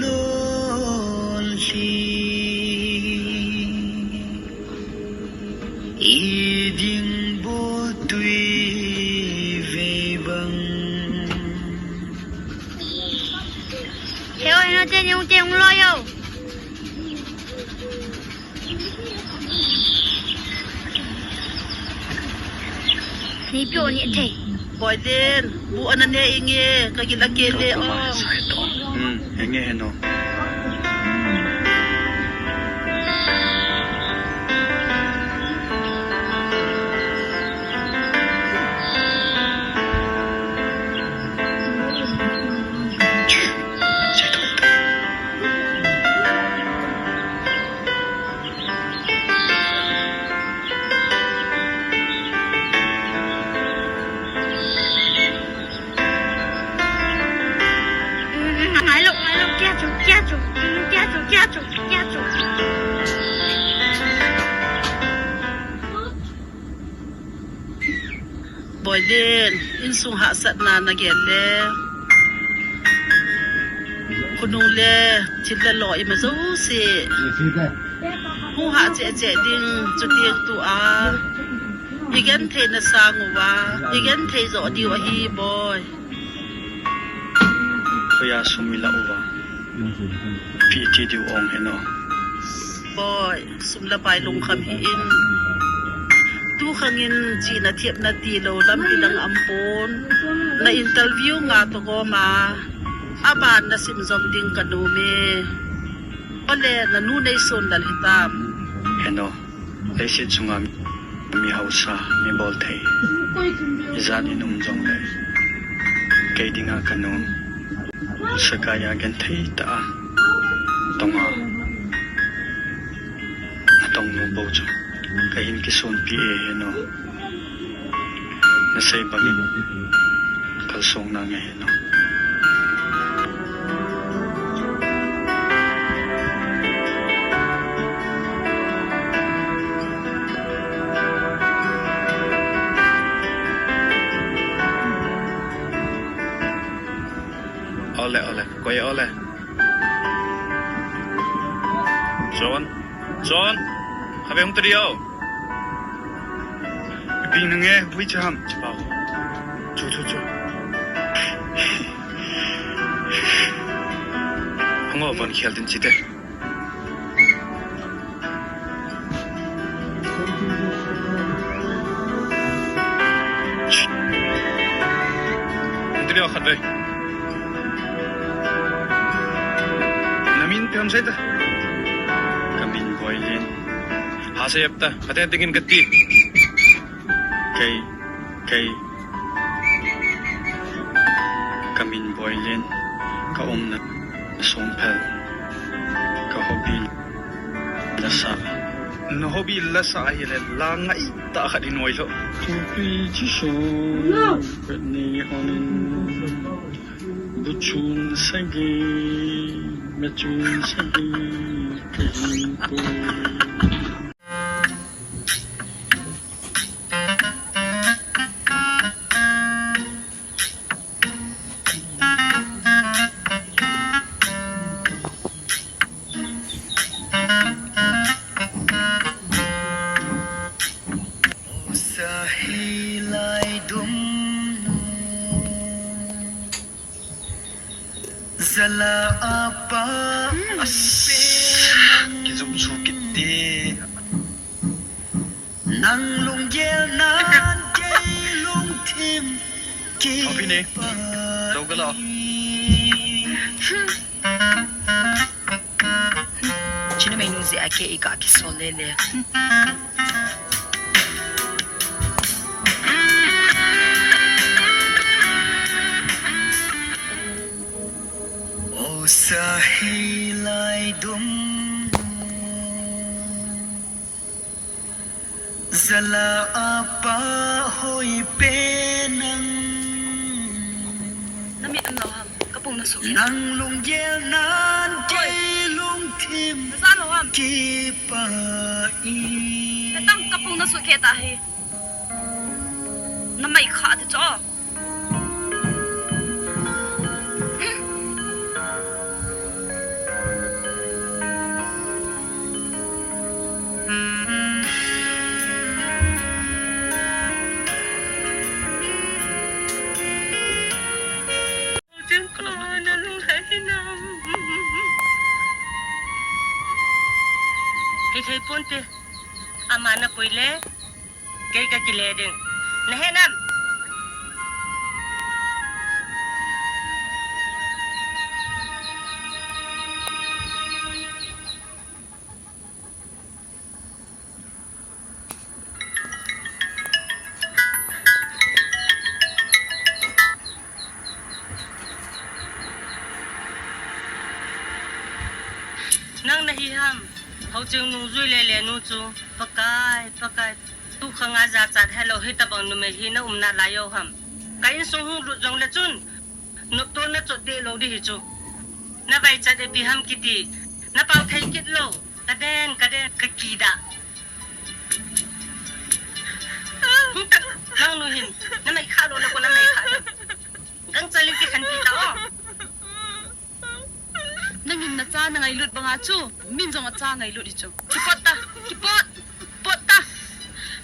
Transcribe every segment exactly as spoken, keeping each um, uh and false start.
Lol hi i ding bo tui vei bang. Heo, heo, te nyung, te nyung lo yo. Ni pio ni thei. Boy Den, bu ana ne inge, ka gil a kele o. Hmm, henge heno. Boy Den, insung hahsatna na gel le. Khonung le, thil le lo ima jouse. Hung hah cheh cheh ding, chuti tua. I genthei na sang uva, i genthei jo diu ahi, boy. Khoiya sum i la uva. Pi ti diu ong heno. Boy, sum le pai lungkham hih in. Tu khang in chihna thepna tilou lampi dang aum pon. Na interview nga toh gom a. Aban na sim jom ding ka nom e. Ole na nu nei son lal hitam. Heno. Leiset chunga mi hausa, mi bolthei. Ijat in um jongle. Kei dinga ka nu. Sakai a genthei tah a. Tonga. Atong nu bou chu. Ka hin kisonpi e heno. Na sei bangin kalsong nange heno. Ole, ole, koi ole. John, John, khabe hung tadi o. Ping nunge, bui cham. Chipao. Chu, chu, chu. Hango bon khel din chite. Hung tadi o khat ve. Na min ipi ham sei ta. Ka min Boilen. Ha sei ap ta. Kate dingin kati. Kei, kei. Ka min Boilen, ka umna Songphel, ka hobby lasa. Na hobby lasa ahile la ngaitah khat in oi lou. Tupi chi so, ka ni honin, bu chun sagi, me chun sagi, ka hin ko. Sahilai dum. Jala apa. Hmm. As. Kijum chu kiti. Nang lunggel nan kei lungthim. Hopi ne. Dou ka lo. Chinu mei nu je a kei ka kisol lele. O sahilai dum. Jala apa hoi pe nang. Na mit um lo ham, ka pung na su. Nang lunggel nan kei lungthim. Na sa lo ham. Kipa i. Na tang ka pung na su ke ta hi. Na mai kha te cho. Hei ponte. Ama na pui le. Kei ka kile ding. Na he nam. Nang na hi ham, Hauching nungjui le le nu chu, Pakai, Pakai, tu khanga jachat helou hitabang numei hi na umna lai yo ham. Ka insung hung lut jong le chun, noptol na chot deh lou di hi chu. Na vaichat ipi ham kiti, na pau thei kit lou, ka den, ka den, ka kidah. Nang nu hin, na mai kha lou le ko na mai kha. Gangchal in kikhen pi ta o. Nangin na cha na ngailut banga chu, min jong a cha ngailut hi chu. Kipot ta, kipot, pot ta.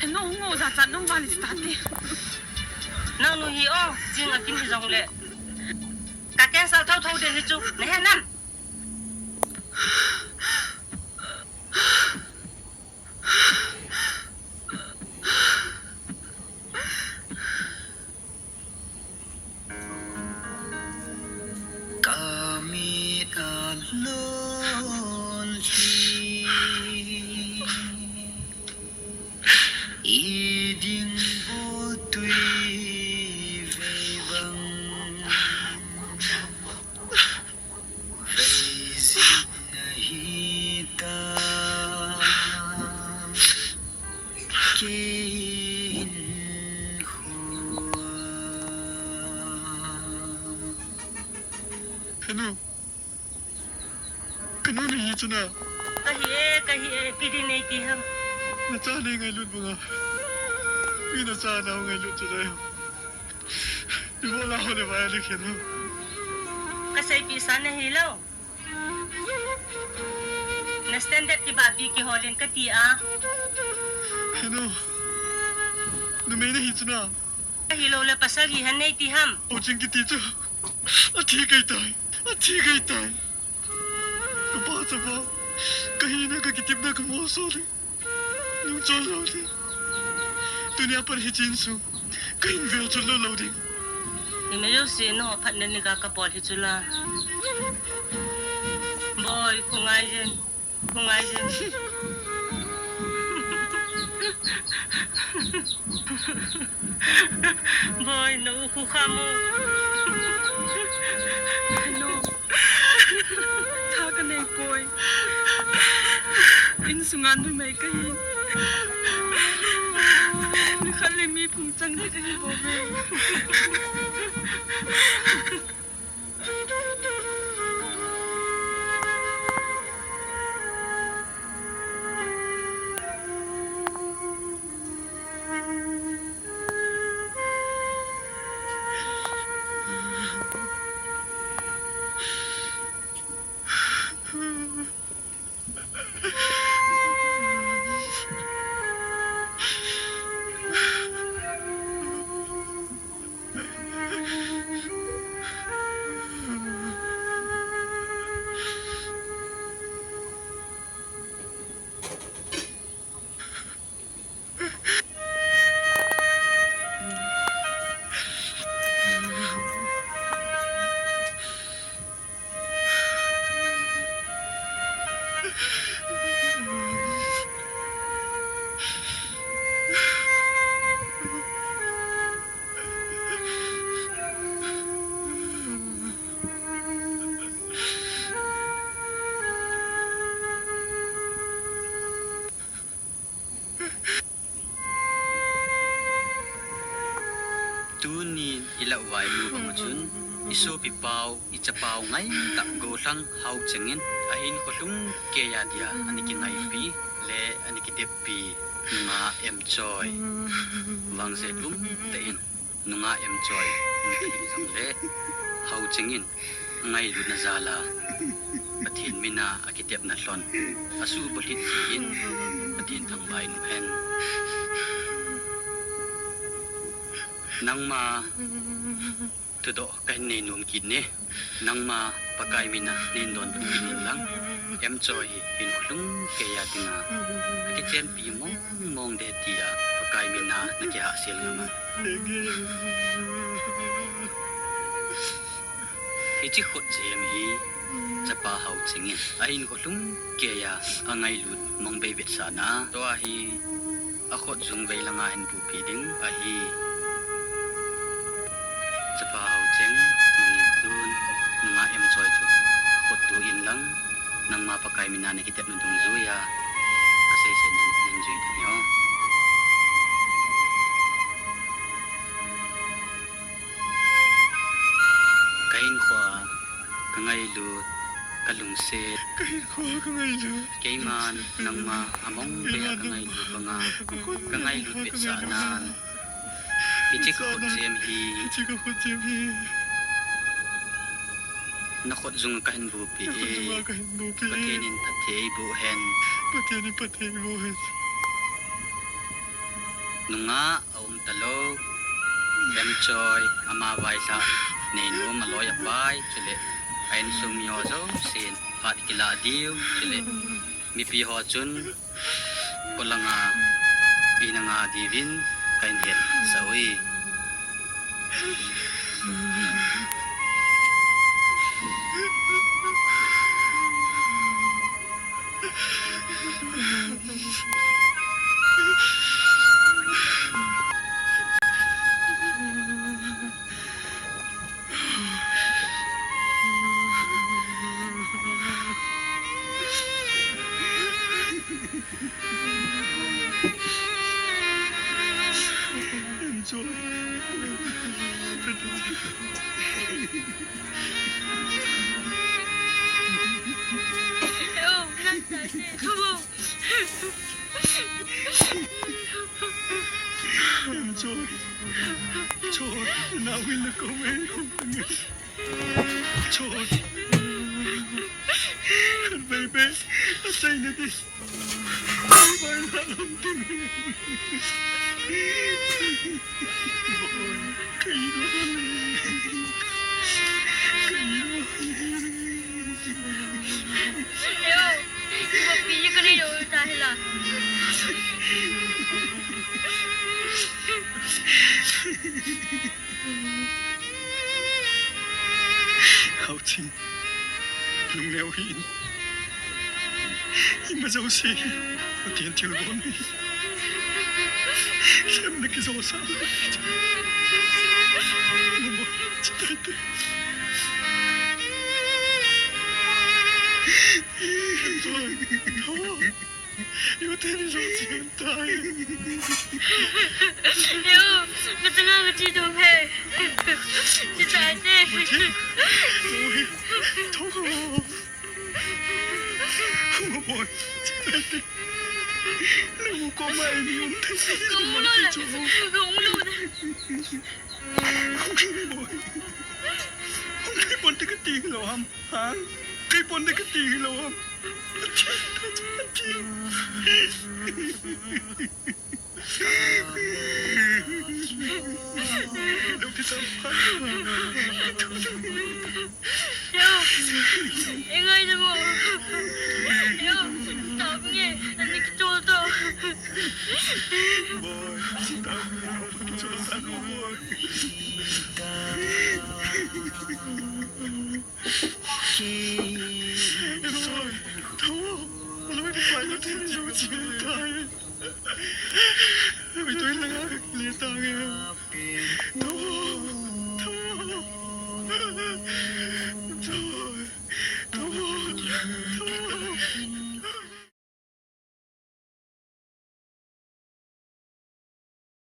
He nu hung o jachat nung vali ta te. Nang nu hi o, jing a kin hi jong le. Ka cancel thotho de hi chu, na he nam. Ka mit a lon hi, i ding bol tui vei bang. Veijin ahi ta, kei hinkhoa. Ka nu, ka nu nahi chu na. Ka hi e, ka hi e, ipi ding nei ti ham. Na cha nei ngailut banga. Mi na cha na ngailut chu na. Ibola ho le vai le khen ho. Ka seipeh sa nahi lou. Na standard kibahpi kiholin kati a. He nu. Numei nahi chu na. Ahilou le pasal hihen nei ti ham. Hauching kiti chu. Athi gei tai. Athi gei tai. Ka pa chapa. Ka hina ka kitepna ka moso le. Nung chol lou ding. Tunia pat hiche insung. Ka hin vel chol lou lou ding. Ima jouse nangho phatna ni ka ka bol hi chu la. Boi, khu ngai jin. Khu ngai jin. Boi, na u khu kha mo. Hello. Tha ka nei poi. Insunga numei ka hi. Nikhat le mi phung chang ding ka hi bou ve. Tuni i lauva i mu bang chun, i sopi pau, i chapau ngai tah Gollhang Hauching in, ahin kholhung keiya dia ana kingaipi le ana kiteppi nungah Emchoi. Vangset umtah in nungah Emchoi umtah hijongle, Hauching in ngailutna jal a Pathen mina akitepna lhon asuhbulhit jin, Pathen thangvah in umhen. Nangma Thudoh kahin nei nom kit e. Nangma Pakai mina nei donbut kit in lang. Emchoi hi hinkho lhung keiya dinga akichenpi mong mong ding tia Pakai mina nakihahsel ngam am? Hiche khutjem hi chapa Haoching in ahinkho lhung keiya angailut mong bei vetsahna tua hi akhut jung vei langa hin bupi ding ahi. Chapa Haoching, nangin tun nunga Emchoi chu akhut tu in lang, nangma Pakai mina nakitepna dungjuiya kasei seinan jui ding ahi. Kahinkhoa kangailut, kalungset. Kahinkhoa kangailut. Keiman nangma among beiya kangailut banga kangailut vetsahnan hiche kakhutjem hi, hiche kakhutjem hi nakhut junga kahin bupi e. Nakhut junga kahin bupi e. Pathen in phatthei eiboh hen. Pathen in phatthei eiboh hen. Nungah aum talou Emchoi, ama vailhah, neinom, aloi apai, chule a insung mi ho jousen phat kilah diu, chule mipi ho chun polanga pi nanga diuvin kahin hetsah uve. Choi, choi, na win na ko me. Choi. Kan baby, asai na di. Bye bye na lang din. Boy, kayo na lang. Kayo na lang. Yo, ibo pi ka ni yo ta hila. Haoching, lungneo hih in. Ima jouse hi Pathen thilgon ahi. Lhem na kijosah le. Mama, chitete. Yo, teni lo chim tai. Yo, kachanga kachi dong he. Chi tai te. Oi, thong ko. Oi, chi tai te. Lo ko mai ni um te. Ko lo na. Ko lo na. Oi, oi, kei pon te kati lo ham. Ha? Kei pon te kati lo ham. Yo, ingai na mo. Yo, stop nge. Ani kichol to. Boy, stop. Kichol to, boy.